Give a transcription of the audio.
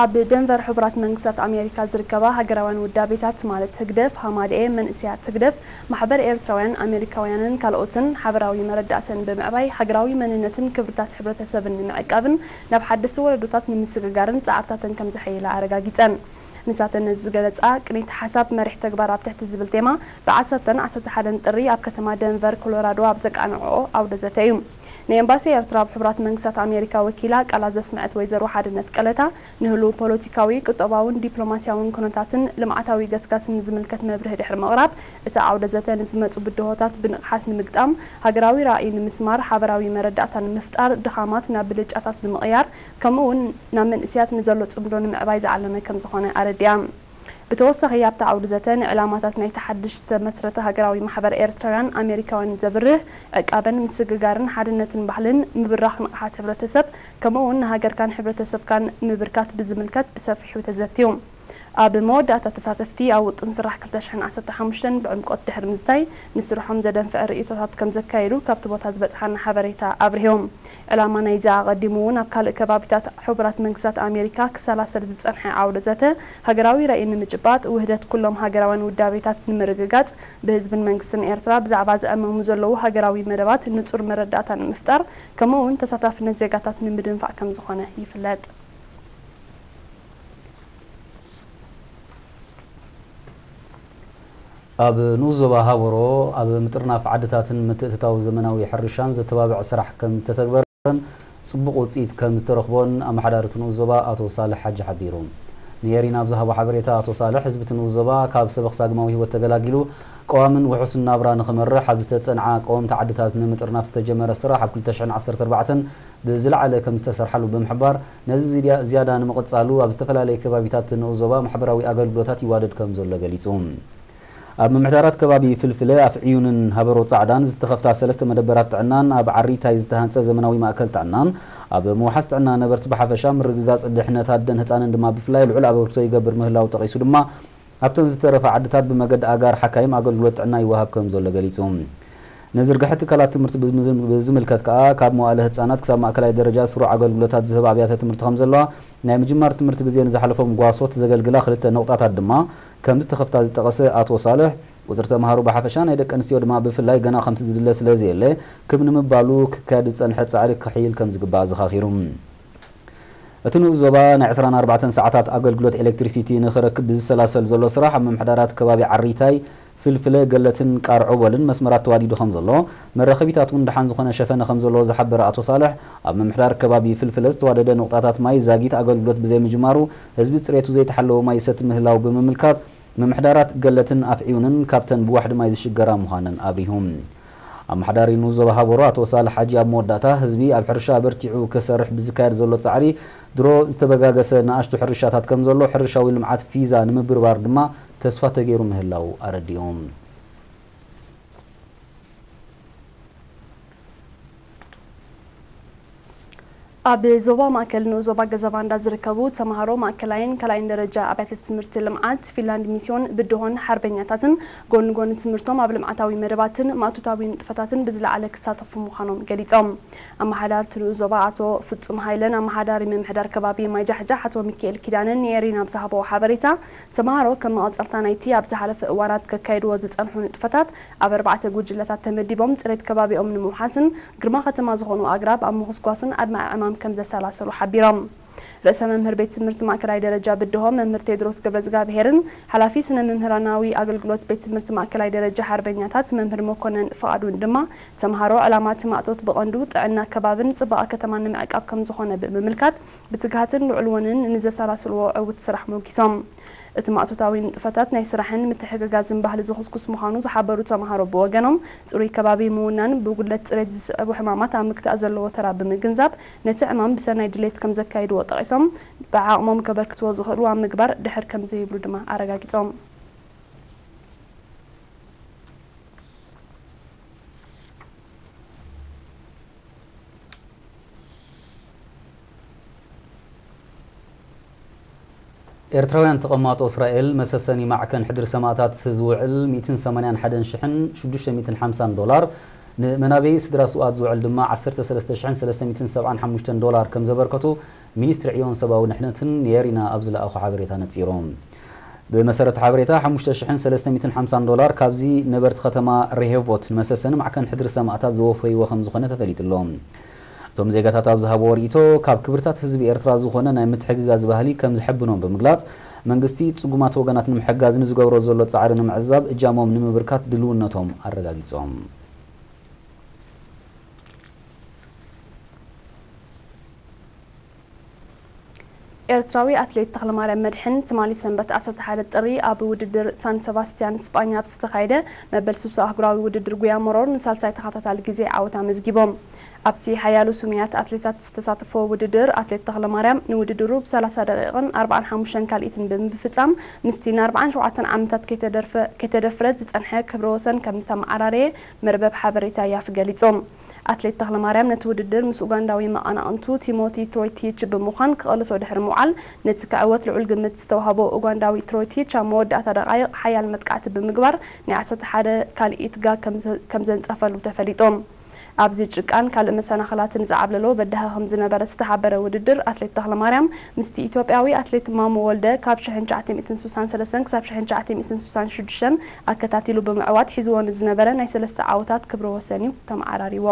ኣብ ደንቨር ሕቡራት መንግስታት ኣሜሪካ ዝርከባ ሃገራውያን ውዳቤታት ማለት ህግደፍ፣ ሃማደኤ፣ መንእሰያት ህግደፍ፣ ማሕበር ኤርትራውያን ኣሜሪካውያንን ካልኦትን ሓበራዊ መረዳእተን ብምዕባይ ሃገራዊ መንነትን ክብርታት ሕብረተሰብን ንምዕቃብን ናብ ሓደስቲ ወለዶታት ንምስግጋርን ጻዕርታተን ከም ዘሐየላ ኣረጋጊጸን። ንሳተን ነዚ ዝገለጻ ቅኒት ሓሳብ መሪሕ ተግባር ኣብ ትሕቲ ዝብል ቴማ ብ ዓሰርተን ዓሰርተ ሓደን ጥሪ ኣብ ከተማ ደንቨር ኮሎራዶ ኣብ ዘቃንዕኦ ኣውደ ዘተ እዩ። ንኤምባሲ ኤርትራ ኣብ ሕቡራት መንግስታት ኣሜሪካ ወኪላ ቃላ ዘስምዐት ወይዘሮ ሓድነት ቀለታ፣ ንህሉው ፖለቲካዊ፣ ቁጠባውን ዲፕሎማስያውን ኩነታትን ልምዓታዊ ገስጋስን ዝምልከት መብርሂ ድሕሪ ምቕራብ፣ እቲ ዓውደ ዘተ ንዝመጹ ብድሆታት ብንቕሓት ንምግጣም፣ ሃገራዊ ራእይ ንምስማር፣ ሓበራዊ መረዳእታ ንምፍጣር፣ ድኻማት ናብ ብልጫታት ንምቕያር፣ ከምኡ እውን ናብ መንእስያት ንዘሎ ጽምዶ ንምዕባይ ዝዓለመ ከም ዝኾነ ኣረዲኣ። ብተወሳኺ ኣብቲ ዓውዲ ዘተ ንዕላማታት ናይቲ ሓድሽ ዝተመስረተ ሃገራዊ ማሕበር ኤርትራውያን ኣሜሪካውያን ዘብርህ፣ ዕቃበን ምስግጋርን ሓድነትን ባህልን ምብራኽ ንቕሓት ሕብረተሰብ፣ ከምኡ እውን ንሃገርካን ሕብረተሰብካን ምብርካት ብዝምልከት ብሰፊሑ ተዘትዩ። ኣብ መወዳእታ ተሳተፍቲ ኣብ ውጥን ስራሕ ክልተ ሽሕን ዓሰርተ ሓሙሽተን ብዕምቆት ድሕሪ ምዝታይ ንስርሖም ዘደንፍዕ ርእይቶታት ከም ዘካየዱ ካብቲ ቦታ ዝበጽሓና ሓበሬታ ኣብሪሆም። ዕላማ ናይዚ ኣቐዲሙ እውን ኣብ ካልእ ከባቢታት ሕቡራት መንግስታት ኣሜሪካ ክሰላሰል ዝጸንሐ ዓውደ ዘተ ሃገራዊ ራእይ ንምጭባጥ፣ ውህደት ኩሎም ሃገራውያን ውዳቤታት ንምርግጋጽ፣ ብህዝብን መንግስትን ኤርትራ ብዛዕባ ዝዕመሙ ዘለዉ ሃገራዊ መደባት ንጹር መረዳእታ ንምፍጣር፣ ከምኡ እውን ተሳታፍነት ዜጋታት ንምድንፋዕ ከም ዝኾነ ይፍለጥ። ኣብ ንኡስ ዞባ ሃበሮ ኣብ ምጥርናፍ ዓድታትን ምትእትታው ዘመናዊ ሕርሻን ዘተባብዕ ስራሕ ከም ዝተተግበረን ጽቡቕ ውጽኢት ከም ዝተረኽቦን ኣመሓዳሪ እቲ ንኡስ ዞባ ኣቶ ሳልሕ ሓጂ ሓቢሩ። ንኤሪና ኣብ ዝሃቦ ሓበሬታ ኣቶ ሳልሕ፣ ህዝቢ እቲ ንኡስ ዞባ ካብ ሰበኽ ሳግማዊ ህይወት ተገላጊሉ ቀዋምን ውሑስን ናብራ ንኽመርሕ ኣብ ዝተጸንዓ ቀወምቲ ዓድታት ንምጥርናፍ ዝተጀመረ ስራሕ ኣብ ክልተ ሽሕን ዓሰርተ ኣርባዕተን ብዝለዓለ ከም ዝተሰርሓሉ ብምሕባር፣ ነዚ ዝድያ-፣ ዝያዳ ንምቕጻሉ ኣብ ዝተፈላለየ ከባቢታት ንኡስ ዞባ ማሕበራዊ ኣገልግሎታት ይዋደድ ከም ዘሎ ገሊጹ። ኣብ ምምሕዳራት ከባቢ ፍልፍለ፣ ኣፍዕዩንን ሃበሮ ጻዕዳን ዝተኸፍታ ሰለስተ መደበራት ጥዕናን ኣብ ዓሪታይ ዝተሃንጸ ዘመናዊ ማእከል ጥዕናን ኣብ ምውሓስ ጥዕና ነበርቲ ብሓፈሻ ምርግጋጽ ድሕነት ኣደን ህጻንን ድማ ብፍላይ ልዑል ኣበርክቶ ይገብር ምህላው ጠቒሱ ድማ፣ ኣብተን ዝተረፋ ዓድታት ብመገዲ ኣጋር ሓካይም ኣገልግሎት ጥዕና ይወሃብ ከም ዘሎ ገሊጹ። ንዝርግሐ ትካላት ትምህርቲ ብዝም-፣ ብዝምልከት ከኣ፣ ካብ መዋእለ ህጻናት ክሳብ ማእከላይ ደረጃ ስሩዕ ኣገልግሎታት ዝህብ ኣብያተ ትምህርቲ ከም ዘለዋ፣ ናይ ምጅማር ትምህርቲ ግዜ ንዝሓለፎም ጓሶት ዘገልግላ ክልተ ነቑጣታት ድማ ከም ዝተኸፍታ ዝጠቐሰ ኣቶ ሳልሕ፣ ቁጽሪ ተምሃሮ ብሓፈሻ ናይ ደቂ ኣንስትዮ ድማ ብፍላይ ገና ከምቲ ዝድለ ስለ ዘየለ፣ ክብ ንምባሉ ክካየድ ዝጸንሐ ጻዕሪ ክሕይል ከም ዝግባእ ኣዘኻኺሩ። እቲ ንኡስ ዞባ ናይ ዕስራን ኣርባዕተን ሰዓታት ኣገልግሎት ኤሌክትሪሲቲ ንኽረክብ ብዝሰላሰል ዘሎ ስራሕ፣ ኣብ ምምሕዳራት ከባቢ ዓሪታይ፣ ፍልፍለ፣ ገለትን ቃርዖቦልን መስመራት ተዋዲዱ ከም ዘሎ፣ መራኸቢታት እውን ደሓን ዝኾነ ሸፈነ ከም ዘለዎ ዝሓበረ ኣቶ ሳልሕ፣ ኣብ ምምሕዳር ከባቢ ፍልፍለ ዝተዋደደ ንቑጣታት ማይ ዛጊት ኣገልግሎት ብዘይምጅማሩ፣ ህዝቢ ጽሬቱ ዘይተሓለወ ማይ ይሰቲ ምህላው ብምምልካት፣ ምምሕዳራት ገለትን ኣፍዕዩንን ካብተን ብዋሕዲ ማይ ዝሽገራ ምዃነን ኣብሪሁ። ኣመሓዳሪ ንኡስ ዞባ ሃበሮ ኣቶ ሳልሕ ሓጂ ኣብ መወዳእታ፣ ህዝቢ ኣብ ሕርሻ ኣበርቲዑ ክሰርሕ ብዝካየድ ዘሎ ጻዕሪ ድሮ ዝተበጋገሰ ንኣሽቱ ሕርሻታት ከም ዘሎ፣ ሕርሻዊ ልምዓት ፊዛ ንምብርባር ድማ ተስፋ ተገይሩ ምህላው ኣረዲኦም። ኣብ ዞባ ማእከል ንኡስ ዞባ ገዛባንዳ ዝርከቡ ተምሃሮ ማእከላይን ካልኣይን ደረጃ ኣብያተ ትምህርቲ ልምዓት ፊንላንድ ሚስዮን ብድሆን ሓርበኛታትን ጎኒ ጎኒ ትምህርቶም ኣብ ልምዓታዊ መደባትን ማእቶታዊ ንጥፈታትን ብዝለዓለ ክሳተፉ ምዃኖም ገሊጾም። ኣመሓዳሪ እቲ ንኡስ ዞባ ኣቶ ፍጹም ሃይለን ኣመሓዳሪ ምምሕዳር ከባቢ ማይ ጃሕጃሕ ኣቶ ሚካኤል ኪዳነን ንኤሪና ኣብ ዝሃብዎ ሓበሬታ፣ ተምሃሮ ከም መቐጸልታ ናይቲ ኣብ ዝሓለፈ እዋናት ከካይድዎ ዝጸንሑ ንጥፈታት ኣብ ኣርባዕተ ጉጅለታት ተመዲቦም ጽሬት ከባቢኦም ንምውሓስን ግርማ ከተማ ዝኾኑ ኣግራብ ኣብ ምኹስኳስን ኣድማዒ ዕማም ከም ዘሰላሰሉ ሓቢሮም። ርእሰ መምህር ቤት ትምህርቲ ማእከላይ ደረጃ ብድሆ መምህር ቴድሮስ ገብረዝጋብሄርን ሓላፊ ስነ መምህራናዊ ኣገልግሎት ቤት ትምህርቲ ማእከላይ ደረጃ ሓርበኛታት መምህር መኮነን ፍቓዱን ድማ፣ ተምሃሮ ዕላማ እቲ ማእቶት ብቐንዱ ጥዕና ከባብን ጽባቐ ከተማን ንምዕቃብ ከም ዝኾነ ብምምልካት፣ ብትግሃትን ልዑል ወንን ንዘሰላስልዎ ዕዉት ስራሕ ሞጊሶም። እቲ ማእቶታዊ ንጥፈታት ናይ ስራሕን ምትሕግጋዝን ባህሊ ዘኹስኩስ ምዃኑ ዝሓበሩ ተምሃሮ ብወገኖም፣ ጽሩይ ከባቢ ምውናን ብጉድለት ጽሬት ዝስዕቡ ሕማማት ኣብ ምክታእ ዘለዎ ተራ ብምግንዛብ፣ ነቲ ዕማም ብሰናይ ድሌት ከም ዘካይድዎ ጠቒሶም፣ ብዓቕሞም ከበርክትዎ ዝኽእሉ ኣብ ምግባር ድሕር ከም ዘይብሉ ድማ ኣረጋጊጾም። ኤርትራውያን ተቐማጦ እስራኤል መሰሰኒ ማዕከን ሕድሪ ሰማእታት ዝውዕል ሚእትን ሰማንያን ሓደን ሽሕን ሽዱሽተ ሚእትን ሓምሳን ዶላር፣ ንመናበዪ ስድራ ስውኣት ዝውዕል ድማ ዓሰርተ ሰለስተ ሽሕን ሰለስተ ሚእትን ሰብዓን ሓሙሽተን ዶላር ከም ዘበርከቱ ሚኒስትሪ ዕዮን ሰብኣዊ ድሕነትን የሪና ኣብ ዝለኣኾ ሓበሬታ ነጺሮም። ብመሰረት ሓበሬታ፣ ሓሙሽተ ሽሕን ሰለስተ ሚእትን ሓምሳን ዶላር ካብዚ ነበርቲ ከተማ ሬሄቮት ንመሰሰኒ ማዕከን ሕድሪ ሰማእታት ዘወፈይዎ ከም ዝኾነ ተፈሊጡ ኣሎ። እቶም ዜጋታት ኣብ ዝሃብዎ ርእይቶ፣ ካብ ክብርታት ህዝቢ ኤርትራ ዝኾነ ናይ ምትሕግጋዝ ባህሊ ከም ዝሕብኖም ብምግላጽ፣ መንግስቲ ጽጉማት ወገናት ንምሕጋዝ ንዝገብሮ ዘሎ ጻዕሪ ንምዕዛብ እጃሞም ንምብርካት ድልውነቶም ኣረጋጊጾም። ኤርትራዊ ኣትሌት ተኽለማርያም መድሕን ትማሊ ሰንበት ዓሰርተ ሓደ ጥሪ ኣብ ውድድር ሳን ሰባስቲያን ስጳኛ ኣብ ዝተኻየደ መበል ስልሳ ኣህጉራዊ ውድድር ጉያ መሮር ንሳልሳይ ተኸታታሊ ግዜ ዓወት ኣመዝጊቦም። ኣብቲ ሓያሎ ስሙያት ኣትሌታት ዝተሳተፎ ውድድር ኣትሌት ተኽለማርያም ንውድድሩ ብ ሰላሳ ደቂቕን ኣርባዓን ሓሙሽተን ካልኢትን ብምፍጻም ምስቲ ን ኣርባዓን ሸውዓተን ዓመታት ከይተደርፈ-፣ ከይተደፍረ ዝጸንሐ ክብረ ወሰን ከም ዝተመዓራረየ መርበብ ሓበሬታ ያፍ ገሊጾም። ኣትሌት ተኽለማርያም ነቲ ውድድር ምስ ኡጋንዳዊ መቐናቕንቱ ቲሞቲ ትሮይቲች ብምዃን ክቕልሶ ድሕሪ ምውዓል፣ ነቲ ክዕወት ልዑል ግምት ዝተዋህቦ ኡጋንዳዊ ትሮይቲች ኣብ መወዳእታ ደቓይቕ ሓያል መጥቃዕቲ ብምግባር ናይ ዓሰርተ ሓደ ካልኢት ጋግ ከም ዘ-፣ ከም ዘንጸፈሉ ተፈሊጦም። ኣብዚ ጭቃን ካልእ መሰናኽላትን ዝዓብለሎ በዳሂ ከም ዝነበረ ዝተሓበረ ውድድር ኣትሌት ተኽለማርያም ምስቲ ኢትዮጵያዊ ኣትሌት ማሞ ወልደ ካብ ሽሕን ትሽዓተ ሚእትን ስሳን ሰለስተን ክሳብ ሽሕን ትሽዓተ ሚእትን ስሳን ሽዱሽተን ኣከታቲሉ ብምዕዋት ሒዝዎ ንዝነበረ ናይ ሰለስተ ዓወታት ክብረ ወሰን እዩ ተመዓራሪዎ።